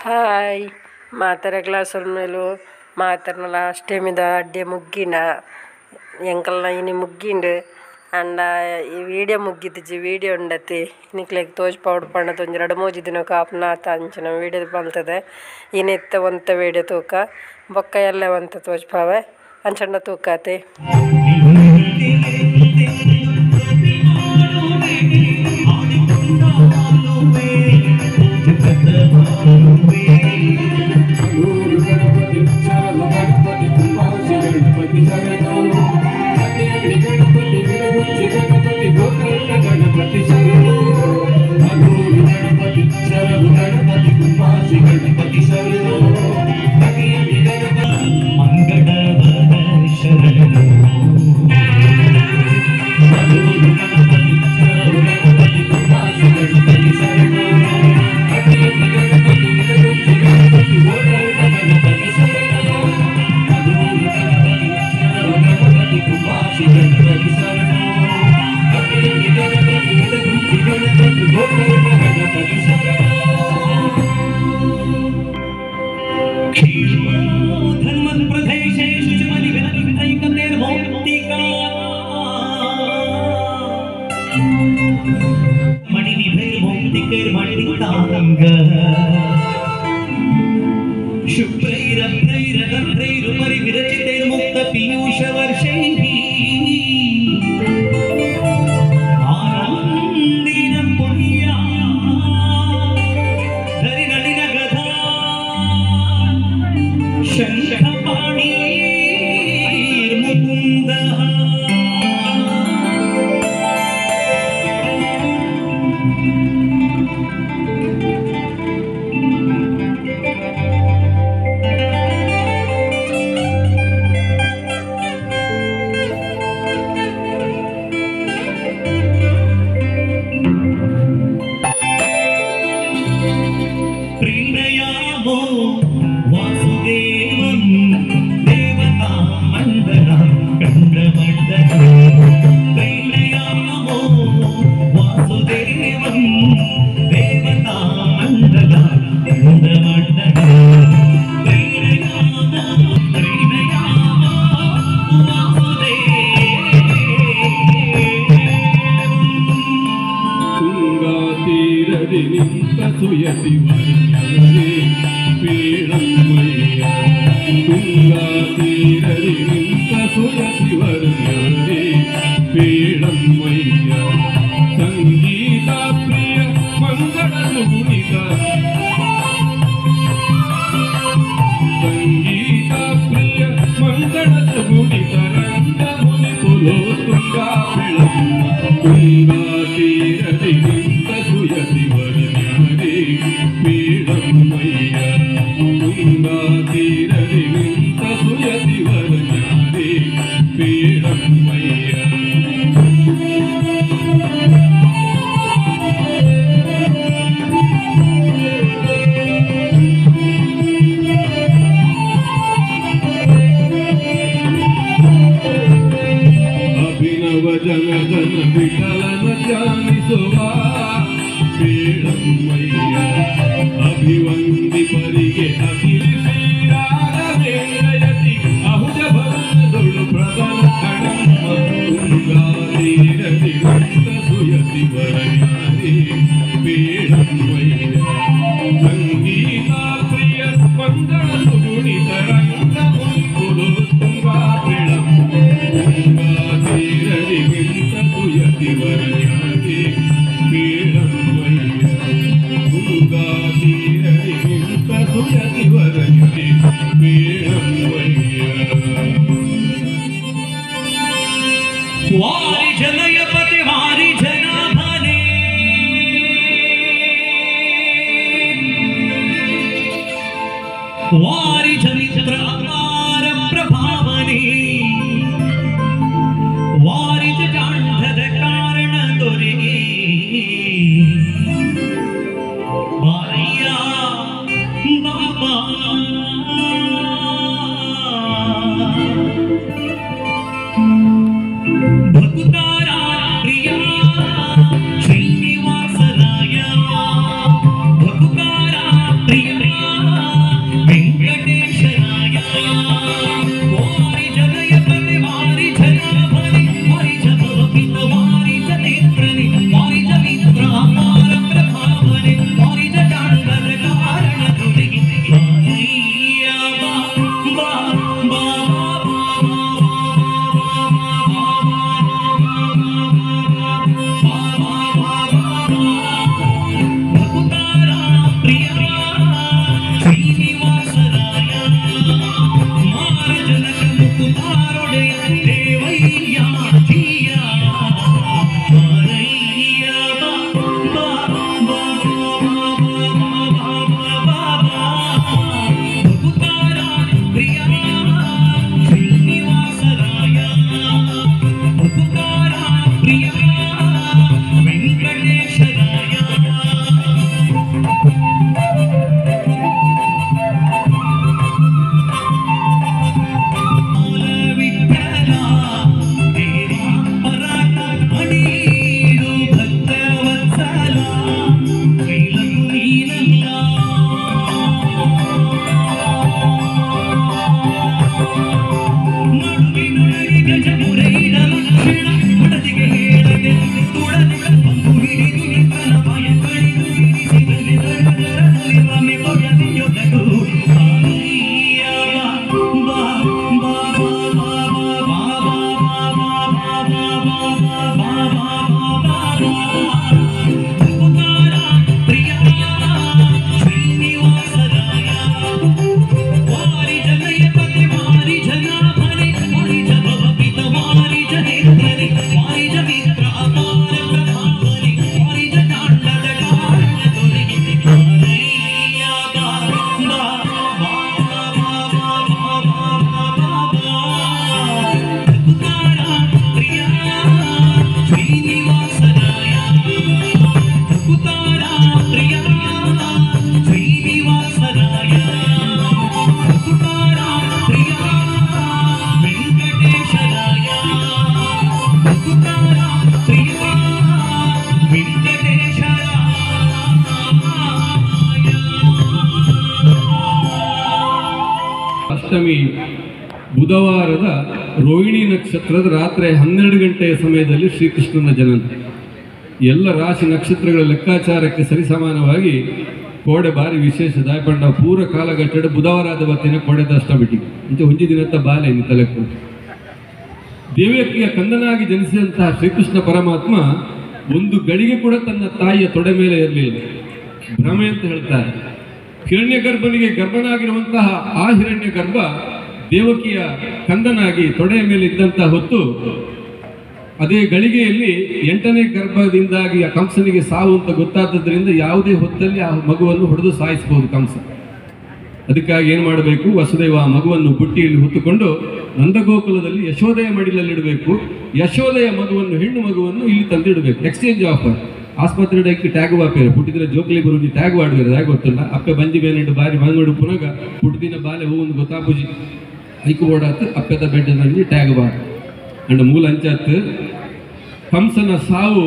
Hi ಮಾತರ class ಮೇಲು ಮಾತರ್ನಲ ಅಷ್ಟೆಮಿದ ಅಡ್ಡೆ ಮುಗ್ಗಿನ ಎಂಕಲ್ನ ಇನಿ ಮುಗ್ಗಿಂಡು ಅಂಡ ಈ ವಿಡಿಯೋ ಮುಗ್ಗಿದಿಜಿ ವಿಡಿಯೋ ಉಂಡತಿ ನಿಕ್ಲೆಗ್ ತೋಜ್ ಪೌಡ್ ಪಂಡ ಒಂಜಿ ರಡ್ಡ್ ಮೂಜಿ ದಿನಕ್ ಆಪುನ ಅಂಚಿನ ವಿಡಿಯೋ ಮಲ್ತದೆ ಇನಿತ್ತ ಒಂತೆ ವಿಡಿಯೋ ತೂಕ ಬೊಕ್ಕ ಎಲ್ಲೆ ಒಂತೆ ತೋಜ್ಪಾವೆ ಅಂಚಂಡ ತೂಕಾತೆ. Priya. ಅಷ್ಟಮಿ ಬುಧವಾರದ ರೋಹಿಣಿ ನಕ್ಷತ್ರದ ರಾತ್ರಿ 12 ಗಂಟೆಯ ಸಮಯದಲ್ಲಿ ಶ್ರೀಕೃಷ್ಣನ ಜನನ. ಎಲ್ಲ ರಾಶಿ ನಕ್ಷತ್ರಗಳ ಲೆಕ್ಕಾಚಾರಕ್ಕೆ ಸರಿಸಮಾನವಾಗಿ ಕೋಡೆ ಬಾರಿ ವಿಶೇಷ ದಾಯಪಂಡ ಪೂರ ಕಾಲಘಟ್ಟಡ ಬುಧವಾರದ ಬತ್ತಿನ ಕೋಡೆದ ಅಷ್ಟಮಿಟಿಗೆ ಇಂಚ ಒಂಜಿ ದಿನತ್ತ ಬಾಲೆ ತಲೆಕ್ಕು. ದೇವಕಿಯ ಕಂದನಾಗಿ ಜನಿಸಿದಂತಹ ಶ್ರೀಕೃಷ್ಣ ಪರಮಾತ್ಮ ಒಂದು ಗಳಿಗೆ ಕೂಡ ತನ್ನ ತಾಯಿಯ ತೊಡೆ ಮೇಲೆ ಇರಲಿಲ್ಲ. ಭ್ರಮೆ ಅಂತ ಹೇಳ್ತಾರೆ. ಹಿರಣ್ಯ ಗರ್ಭನಿಗೆ ಗರ್ಭನಾಗಿರುವಂತಹ ಆ ಹಿರಣ್ಯ ಗರ್ಭ ದೇವಕಿಯ ಕಂದನಾಗಿ ತೊಡೆಯ ಮೇಲೆ ಇದ್ದಂತಹ ಹೊತ್ತು ಅದೇ ಗಳಿಗೆಯಲ್ಲಿ 8ನೇ ಗರ್ಭದಿಂದಾಗಿ ಆ ಕಂಸನಿಗೆ ಸಾವು ಅಂತ ಗೊತ್ತಾದದ್ರಿಂದ ಯಾವುದೇ ಹೊತ್ತಲ್ಲಿ ಆ ಮಗುವನ್ನು ಹೊಡೆದು ಸಾಯಿಸಬಹುದು ಕಂಸ. ಅದಕ್ಕಾಗಿ ಏನು ಮಾಡಬೇಕು, ವಸುದೇವ ಆ ಮಗುವನ್ನು ಬುಟ್ಟಿಯಲ್ಲಿ ಹೊತ್ತುಕೊಂಡು ನಂದಗೋಕುಲದಲ್ಲಿ ಯಶೋದೆಯ ಮಡಿಲಲ್ಲಿಡಬೇಕು. ಯಶೋದೆಯ ಮಗುವನ್ನು, ಹೆಣ್ಣು ಮಗುವನ್ನು ಇಲ್ಲಿ ತಂದಿಡಬೇಕು. Exchange offer. ಆಸ್ಪತ್ರೆ ಡೈಕ್ ಟ್ಯಾಗ್ ವಾಪೇರು ಪುಟ್ಟಿದ್ರೆ ಜೋಕ್ಲಿ ಬರುಜಿ ಟ್ಯಾಗ್ ವಾಡುವೇರು ಹೇಗೆ ಗೊತ್ತಿಲ್ಲ. ಅಪ್ಪೆ ಬಂಜಿ ಬೇನಿಟ್ಟು ಬಾರಿ ಬಂಗಡು ಪುನಗ ಪುಟ್ಟಿದಿನ ಬಾಲೆ ಹೂವನ್ನು ಗೊತ್ತಾಪುಜಿ ಐಕು ಬೋಡಾತು ಅಪ್ಪೆದ ಬೆಡ್ಡನಲ್ಲಿ ಟ್ಯಾಗ್ ಬಾರ್ ಅಂಡ್ ಮೂಲ ಅಂಚಾತ್ ಕಂಸನ ಸಾವು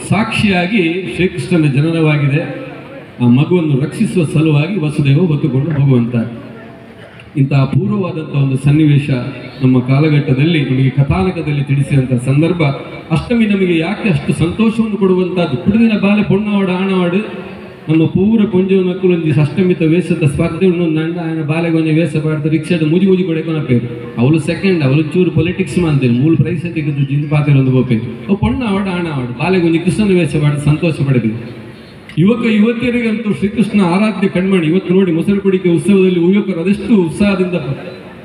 ಸಾಕ್ಷಿಯಾಗಿ ಶ್ರೀಕೃಷ್ಣನ ಜನನವಾಗಿದೆ. ಆ ಮಗುವನ್ನು ರಕ್ಷಿಸುವ ಸಲುವಾಗಿ ವಸುದೇವ ಹೊತ್ತುಕೊಂಡು ಹೋಗುವಂತ ಇಂತಹ ಅಪೂರ್ವವಾದಂಥ ಒಂದು ಸನ್ನಿವೇಶ ನಮ್ಮ ಕಾಲಘಟ್ಟದಲ್ಲಿ ನಮಗೆ ಕಥಾನಕದಲ್ಲಿ ತಿಳಿಸಿದಂಥ ಸಂದರ್ಭ. ಅಷ್ಟಮಿ ನಮಗೆ ಯಾಕೆ ಅಷ್ಟು ಸಂತೋಷವನ್ನು ಕೊಡುವಂಥದ್ದು? ಕುಡಿದಿನ ಬಾಲೆ ಪೊಣ್ಣವಾಡು ಆಣವಾಡು ನಮ್ಮ ಪೂರ ಪೊಂಜವನ ಮಕ್ಕಳು ಅಷ್ಟಮಿತ ವೇಷದ ಸ್ಪರ್ಧೆ ಉಣ್ಣು ನನ್ನ ఆయన ಬಾಲೆಗೊಂಜಿ ವೇಷ ಪಾಡ್ದು ರಿಕ್ಷಾದ ಮುಜಿ ಮುಜಿ ಕೊಡೆಕೊನ ಪೇರು ಅವಳು ಸೆಕೆಂಡ್ ಅವಳು ಚೂರು ಪೊಲಿಟಿಕ್ಸ್ ಮಾಡ್ತೇನೆ ಮೂಲ ಪ್ರೈಸ್ ತೆಗೆದು ಜಿಂದು ಪಾತ್ರೆ ಒಂದು ಬೋಪೇರು ಅವು ಪೊಣ್ಣವಾಡು ಆಣವಾಡು ಬಾಲೆಗೊಂಜಿ ಕೃಷ್ಣನ ವೇಷ ಪಾಡಿ ಸಂತೋಷ ಪಡೆದಿದೆ. ಯುವಕ ಯುವತಿಯರಿಗಂತೂ ಶ್ರೀಕೃಷ್ಣ ಆರಾಧ್ಯ ಕಣ್ಮಣಿ. ಇವತ್ತು ನೋಡಿ ಮೊಸರು ಕುಡಿಕೆ ಉತ್ಸವದಲ್ಲಿ ಯುವಕರು ಅದೆಷ್ಟು ಉತ್ಸಾಹದಿಂದ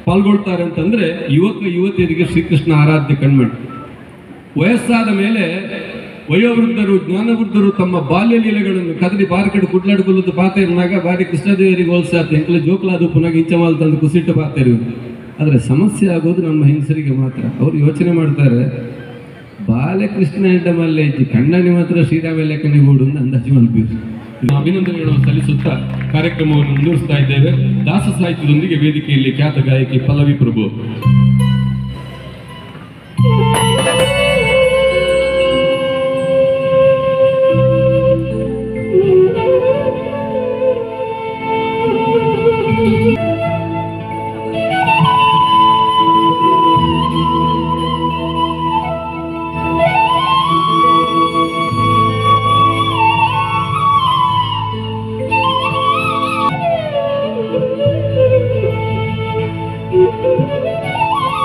ಪಾಲ್ಗೊಳ್ತಾರೆ ಅಂತಂದ್ರೆ ಯುವಕ ಯುವತಿಯರಿಗೆ ಶ್ರೀಕೃಷ್ಣ ಆರಾಧ್ಯ ಕಣ್ಮಣಿ. ವಯಸ್ಸಾದ ಮೇಲೆ ವಯೋವೃದ್ಧರು ಜ್ಞಾನವೃದ್ಧರು ತಮ್ಮ ಬಾಲ್ಯ ಲೀಲೆಗಳನ್ನು ಕದರಿ ಬಾರ್ಕಡೆ ಕುಡ್ಲಾಡು ಪಾತೆರ್ನಾಗ ಬಾರಿ ಕೃಷ್ಣದೇವರಿಗೆ ಹೋಲ್ಸಾತ ಎಂಕಲ ಜೋಕ್ಲಾದು ಪುನಃ ಇಂಚಮಾಲ್ ತಂದು ಕುಸಿಟ್ಟು ಪಾತೆರು. ಆದರೆ ಸಮಸ್ಯೆ ಆಗೋದು ನಮ್ಮ ಹೆಂಗಸರಿಗೆ ಮಾತ್ರ. ಅವರು ಯೋಚನೆ ಮಾಡ್ತಾರೆ, ಬಾಲಕೃಷ್ಣ ಹೆಡ್ಡ ಮಲ್ಲೆ ಇಜ್ಜಿ ಕಣ್ಣನಿ ಮಾತ್ರ ಶ್ರೀರಾಮ ಲೆಕ್ಕನೆ ಗೂಡು ಅಂತ ಅಂದಾಜು ಮಲ್ಪೀರು. ಅಭಿನಂದನೆಗಳನ್ನು ಸಲ್ಲಿಸುತ್ತಾ ಕಾರ್ಯಕ್ರಮವನ್ನು ಮುಂದುವರಿಸ್ತಾ ಇದ್ದೇವೆ. ದಾಸ ಸಾಹಿತ್ಯದೊಂದಿಗೆ ವೇದಿಕೆಯಲ್ಲಿ ಖ್ಯಾತ ಗಾಯಕಿ ಪಲ್ಲವಿ ಪ್ರಭು. Thank you.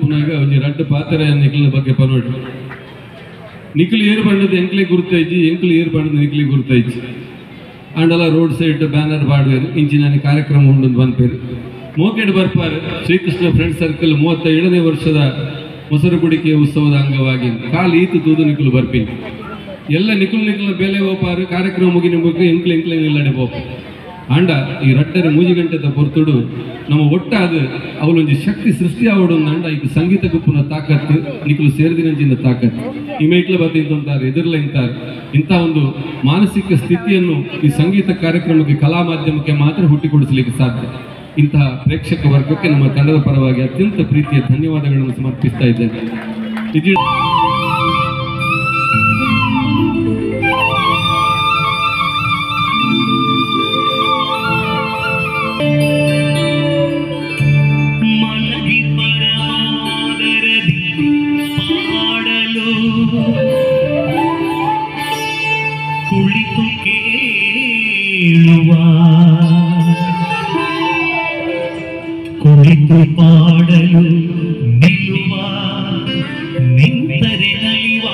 ಪುನಗ ಒಂಜಿ ರಡ್ಡ್ ಪಾತ್ರ ನಿಕ್ಲಿನ ಬಗ್ಗೆ ಪನೋಡು. ನಿಕ್ಲು ಏರು ಪಂಡದ ಎಂಕ್ಲೆ ಗುರ್ತೈಜಿ, ಎಂಕ್ಲು ಏರು ಪಂಡದ ನಿಕ್ಲಿ ಗುರ್ತೈಜಿ. ಆಂಡಲ ರೋಡ್ ಸೈಡ್ ಬ್ಯಾನರ್ ಪಾಡುವೆರು, ಇಂಚಿನ ಕಾರ್ಯಕ್ರಮ ಉಂಡು ಬಂದ್ಪೇರು ಮೋಕೆಡ್ ಬರ್ಪಾರು. ಶ್ರೀಕೃಷ್ಣ ಫ್ರೆಂಡ್ ಸರ್ಕಲ್ 37ನೇ ವರ್ಷದ ಮೊಸರು ಕುಡಿಕೆ ಉತ್ಸವದ ಅಂಗವಾಗಿ ಕಾಲು ಈತು ತೂದು ನಿಕ್ಲು ಬರ್ಪಿನಿ. ಎಲ್ಲ ನಿಕುಲು ನಿಕ್ಲ ಬೇಲೆ ಹೋಪಾರು, ಕಾರ್ಯಕ್ರಮ ಮುಗಿನ ಮುಗಿ ಎಂಕ್ಲು ಎಂಕ್ಲೆ ನಿಲ್ಲಡೆ ಪೋಪ. ಆಂಡ ಈ ರಟ್ಟರೆ ಮೂಜಿ ಗಂಟೆದ ಪೊರ್ತುಡು ನಮ್ಮ ಒಟ್ಟಾದ ಅವಳೊಂಜಿ ಶಕ್ತಿ ಸೃಷ್ಟಿ ಆವಡು ಅಂಡ ಈಗ ಸಂಗೀತ ಗುಪ್ಪುನ ತಾಕತ್ತು, ನಿಕುಲು ಸೇರಿದಿನಂಚಿನ ತಾಕತ್ತು ಇಮೇಟ್ಲ ಬತ್ತ ಇಂತಾರೆ ಎದುರ್ಲ ಇಂತಾರೆ. ಇಂಥ ಒಂದು ಮಾನಸಿಕ ಸ್ಥಿತಿಯನ್ನು ಈ ಸಂಗೀತ ಕಾರ್ಯಕ್ರಮಕ್ಕೆ ಕಲಾ ಮಾಧ್ಯಮಕ್ಕೆ ಮಾತ್ರ ಹುಟ್ಟಿಕೊಡಿಸಲಿಕ್ಕೆ ಸಾಧ್ಯ. ಇಂತಹ ಪ್ರೇಕ್ಷಕ ವರ್ಗಕ್ಕೆ ನಮ್ಮ ತಂಡದ ಪರವಾಗಿ ಅತ್ಯಂತ ಪ್ರೀತಿಯ ಧನ್ಯವಾದಗಳನ್ನು ಸಮರ್ಪಿಸ್ತಾ ಇದ್ದೇನೆ. ಕುಳಿತು ಪಾಡಲು ನಿಲ್ಲುವ, ನಿಂತರೆ ನಲಿವ,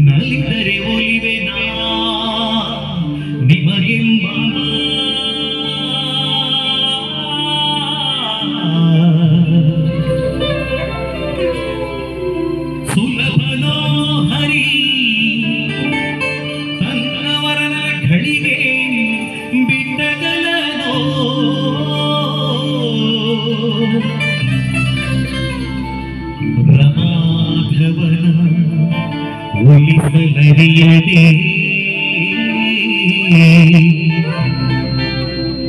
ನಲಿದರೆ ಒಲಿವೆ ನಾ ನಿಮಗೆಂಬ ಸುಲಭನೋ ಹರಿ ತನ್ನವರನ ಘಳಿಗೆ ಬಿಟ್ಟಗಲನೋ. ರಮಾಧವನ ಒಲಿಸಲರಿಯದೆ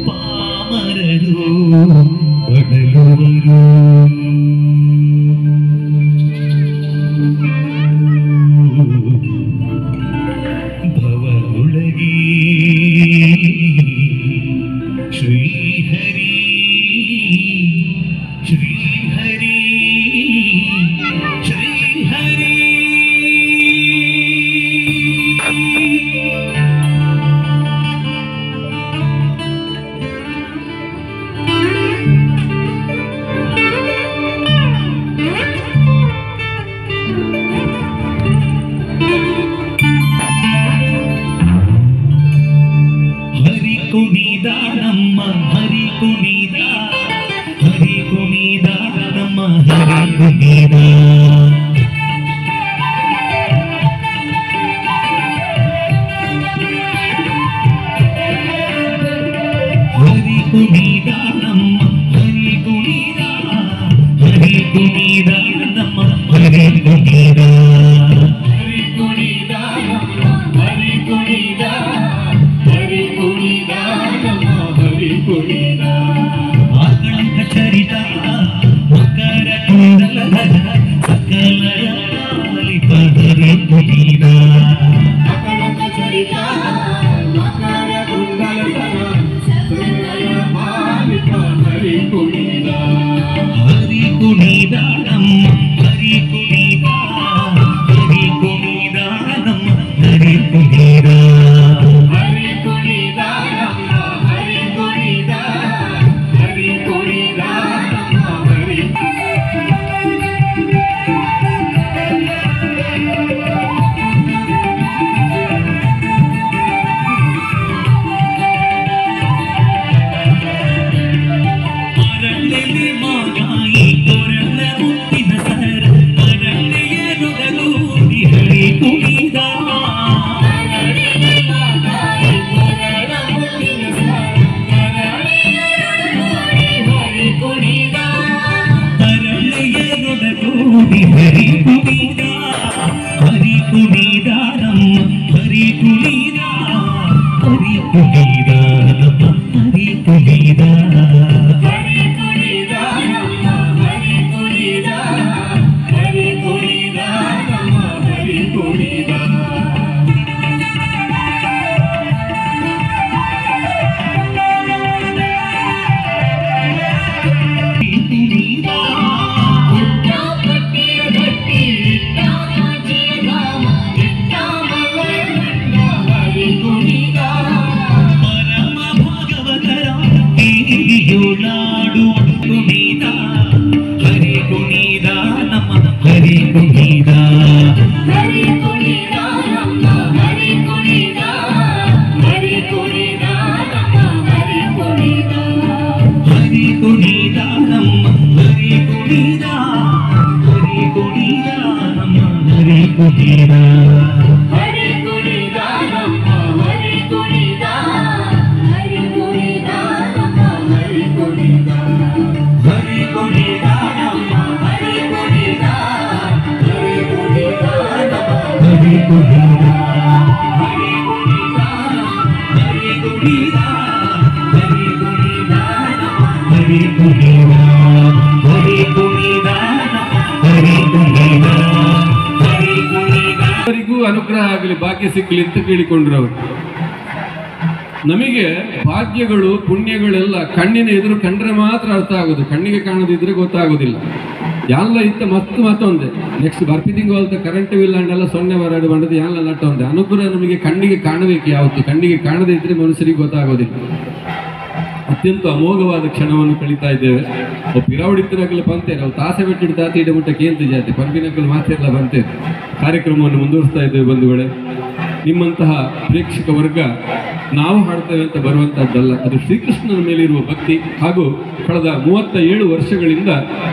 ಪಾಮರರು ಬಡಲುವರು. ಭವದೊಳಗೆ ಶ್ರೀಹರಿ ಶ್ರೀಹರಿ ಶ್ರೀಹರಿ. ಹರಿ ಕುಣಿದ ನಮ್ಮ ಹರಿ ಕುಣಿದ, ಹರಿ ಕುಣಿದ ನಮ್ಮ ಹರಿ ಕುಣಿದ. ಹರಿ ಕುಣಿದ ನಮ್ಮ ಹರಿ ಕುಣಿದ, ಹರಿ ಕುಣಿದ ನಮ್ಮ ಹರಿ ಕುಣಿದ. ಹರಿ ಕುಣಿದ ನಮ್ಮ ಹರಿ ಕುಣಿದ, ಹರಿ ಕುಣಿದ ನಮ್ಮ ಹರಿ ಕುಣಿದ. ಆಕಳಂಕ ಚರಿತ ಮಕರ ಕುಂಡಲಧರ ಸಕಲರ ಪಾಲಿಪ ಹರಿ ಕುಣಿದ. ಆಕಳಂಕ ಚರಿತ ಮಕರ ಕುಂಡಲಧರ ಸಕಲರ ಪಾಲಿಪ ಹರಿ ಕುಣಿದ. ಹರಿ ಕುಣಿದ ನಮ್ಮ ಹರಿ ಕುಣಿದ, ಹರಿ ಕುಣಿದ ನಮ್ಮ ಹರಿ ಕುಣಿದ. ಹರಿ ಕುಣಿದ ನಮ್ಮ ಹರಿ ಕುಣಿದ, ಹರಿ ಕುಣಿದ ನಮ್ಮ ಹರಿ. ಅರಳೆಲೆ ಮಾಗಾಯಿ ಕೊರಳ ಮುತ್ತಿನ ಸರ ಅರಳೆಯರೊಡಗೂಡಿ ಹರಿ ಕುಣಿದ. ಅರಳೆಲೆ ಮಾಗಾಯಿ ಕೊರಳ ಮುತ್ತಿನ ಸರ ಅರಳೆಯರೊಡಗೂಡಿ ಹರಿ ಕುಣಿದ. ಅರಳೆಯರೊಡಗೂಡಿ ಹರಿ ಕುಣಿದ, ಹರಿ ಕುಣಿದ ನಮ್ಮ ಹರಿ ಕುಣಿದ, ಹರಿ ಕುಣಿದ ನಮ್ಮ ಹರಿ ಕುಣಿದ. ಹರಿ ಕುಣಿದ ನಮ್ಮ ಹರಿ ಕುಣಿದ, ಹರಿ ಕುಣಿದ ನಮ್ಮ ಹರಿ ಕುಣಿದ. ಪಟ್ಟಿಯ ಗಟ್ಟಿ ಇಟ್ಟ ಕಾಂಚಿಯ ಧಾಮ ಇಟ್ಟ ಮಲ್ಲಣ್ಣ ಹರಿ ಕುಣಿದ. ಪರಮ ಭಾಗವತರ ದೇವಿಯೊಳಾಡುವ ಕುಣಿದ ಹರಿ ಅಲ್ಲಿ ಭಾಗ್ಯ ಸಿಕ್ಕಲಿ ಅಂತ ಕೇಳಿಕೊಂಡ್ರು ಅವರು. ನಮಗೆ ಭಾಗ್ಯಗಳು ಪುಣ್ಯಗಳೆಲ್ಲ ಕಣ್ಣಿನ ಎದುರು ಕಂಡ್ರೆ ಮಾತ್ರ ಅರ್ಥ ಆಗೋದು, ಕಣ್ಣಿಗೆ ಕಾಣದಿದ್ರೆ ಗೊತ್ತಾಗೋದಿಲ್ಲ. ಎಲ್ಲ ಇತ್ತ ಮಸ್ತ್ ಮತ್ತೊಂದೆ ನೆಕ್ಸ್ಟ್ ಬರ್ಪಿ ತಿಂಗಳು ಕರೆಂಟ್ ಇಲ್ಲ ಅಂಡೆಲ್ಲ 0 ಬರಡು ಬಂದದ್ದು ಎಲ್ಲ ನಟ್ಟೊಂದೆ. ಅನುಗ್ರಹ ನಮಗೆ ಕಣ್ಣಿಗೆ ಕಾಣಬೇಕು, ಯಾವತ್ತು ಕಣ್ಣಿಗೆ ಕಾಣದೇ ಇದ್ರೆ ಮನುಷ್ಯರಿಗೆ ಗೊತ್ತಾಗೋದಿಲ್ಲ. ಅತ್ಯಂತ ಅಮೋಘವಾದ ಕ್ಷಣವನ್ನು ಕಳೀತಾ ಇದ್ದೇವೆ. ಪಿರಾವಡಿತ್ತನಾಗಲು ಬಂತೇನೆ ನಾವು ತಾಸೆ ಬಿಟ್ಟಿಟ್ಟು ತಾತಿ ಇಡ ಮುಟ್ಟ ಕೇಂದ್ರ ಜಾತಿ ಪಂಪಿನಕಲು ಮಾತೆಲ್ಲ ಬಂತೇವೆ. ಕಾರ್ಯಕ್ರಮವನ್ನು ಮುಂದುವರಿಸ್ತಾ ಇದ್ದೇವೆ ಬಂಧುಗಳೇ. ನಿಮ್ಮಂತಹ ಪ್ರೇಕ್ಷಕ ವರ್ಗ ನಾವು ಹಾಡ್ತೇವೆ ಅಂತ ಬರುವಂತಹದ್ದಲ್ಲ, ಅದು ಶ್ರೀಕೃಷ್ಣನ ಮೇಲಿರುವ ಭಕ್ತಿ ಹಾಗೂ ಕಳೆದ 37 ವರ್ಷಗಳಿಂದ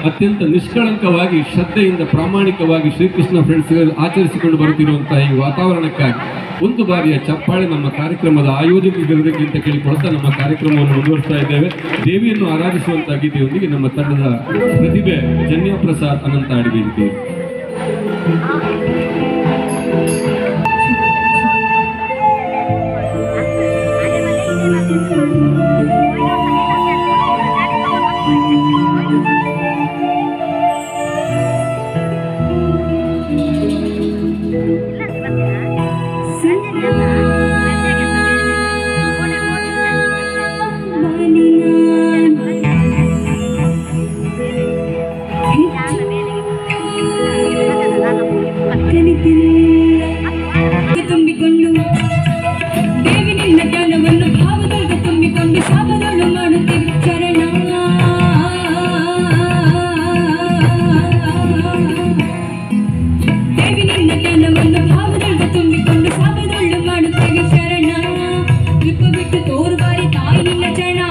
ಅತ್ಯಂತ ನಿಷ್ಕಳಂಕವಾಗಿ ಶ್ರದ್ಧೆಯಿಂದ ಪ್ರಾಮಾಣಿಕವಾಗಿ ಶ್ರೀಕೃಷ್ಣ ಫ್ರೆಂಡ್ಸ್ ಆಚರಿಸಿಕೊಂಡು ಬರುತ್ತಿರುವಂತಹ ಈ ವಾತಾವರಣಕ್ಕಾಗಿ ಒಂದು ಬಾರಿಯ ಚಪ್ಪಾಳೆ ನಮ್ಮ ಕಾರ್ಯಕ್ರಮದ ಆಯೋಜಕರಿರಬೇಕು ಅಂತ ಕೇಳಿಕೊಳ್ತಾ ನಮ್ಮ ಕಾರ್ಯಕ್ರಮವನ್ನು ಮುಂದುವರಿಸ್ತಾ ಇದ್ದೇವೆ. ದೇವಿಯನ್ನು ಆರಾಧಿಸುವಂತಹ ಗೀತೆಯೊಂದಿಗೆ ನಮ್ಮ ತಂಡದ ಪ್ರತಿಭೆ ಜನ್ಯ ಪ್ರಸಾದ್ ಅನಂತ ಅಡಿವೇದಿಕೆ. ತುಂಬಿಕೊಂಡು ದೇವಿ ನಿನ್ನ ಜ್ಞಾನವನ್ನು ಭಾವದೊಳಗೆ ತುಂಬಿಕೊಂಡು ಶಾಪದೊಳು ಮಾಡುತ್ತೇವೆ ಚರಣ. ದೇವಿ ನಿನ್ನ ಜ್ಞಾನವನ್ನು ಭಾವದೊಳಗೆ ತುಂಬಿಕೊಂಡು ಶಾಪದೊಳು ಮಾಡುತ್ತೇವೆ ಶರಣ. ಕೃಪ ಬಿಟ್ಟು ತೋರುಬಾರಿ ತಾಯಿ ನಿನ್ನ ಚರಣ,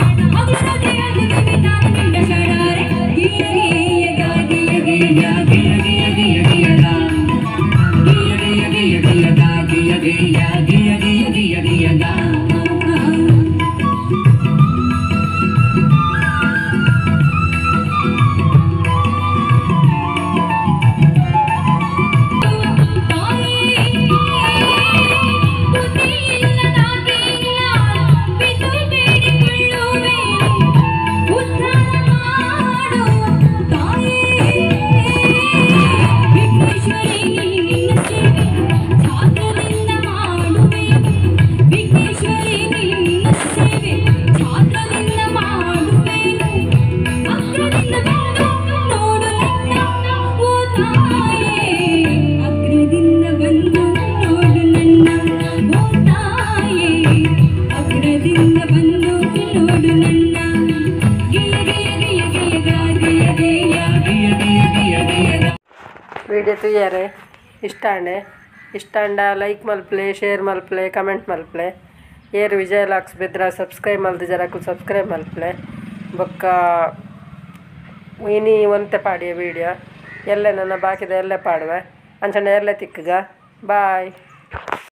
ದೇವಿ ತಾಯಿ ನಿನ್ನ ಶರಣಾರೆ. ಗಿಯ ಗಿಯ ಗಾ ಗಿಯ ಗಿಯ ಗಿಯ ಗಿಯ ಗಿಯ ಗಿಯ ಗಾ ಗಿಯ ಗಿಯ ಗಿಯ ಗಿಯ ಗಾ ಗಿಯ ಗಿಯ ಗಿಯ ಗಿಯ ಗಿಯ ಗಿಯ ಗಾ. ವಿಡಿಯೋ ತುಯ್ಯಾರೆ ಇಷ್ಟಾಂಡೆ ಇಷ್ಟಾಂಡ ಲೈಕ್ ಮಲ್ಪ್ಲೆ, ಶೇರ್ ಮಲ್ಪ್ಲೆ, ಕಮೆಂಟ್ ಮಲ್ಪ್ಲೆ. ಏರು ವಿಜಯ ಲಾಕ್ಸ್ ಬೆದ್ರ ಸಬ್ಸ್ಕ್ರೈಬ್ ಮಲ್ದು ಜರಕು ಸಬ್ಸ್ಕ್ರೈಬ್ ಮಲ್ಪ್ಲೆ. ಬೊಕ್ಕ ಇನಿ ಒಂತೆ ಪಾಡಿಯ ವಿಡಿಯೋ ಎಲ್ಲ ನನ್ನ ಬಾಕಿದ ಎಲ್ಲೇ ಪಾಡುವೆ ಅಂಚಂಡ ಎಲ್ಲೇ ತಿಕ್ಕಗ. ಬಾಯ್.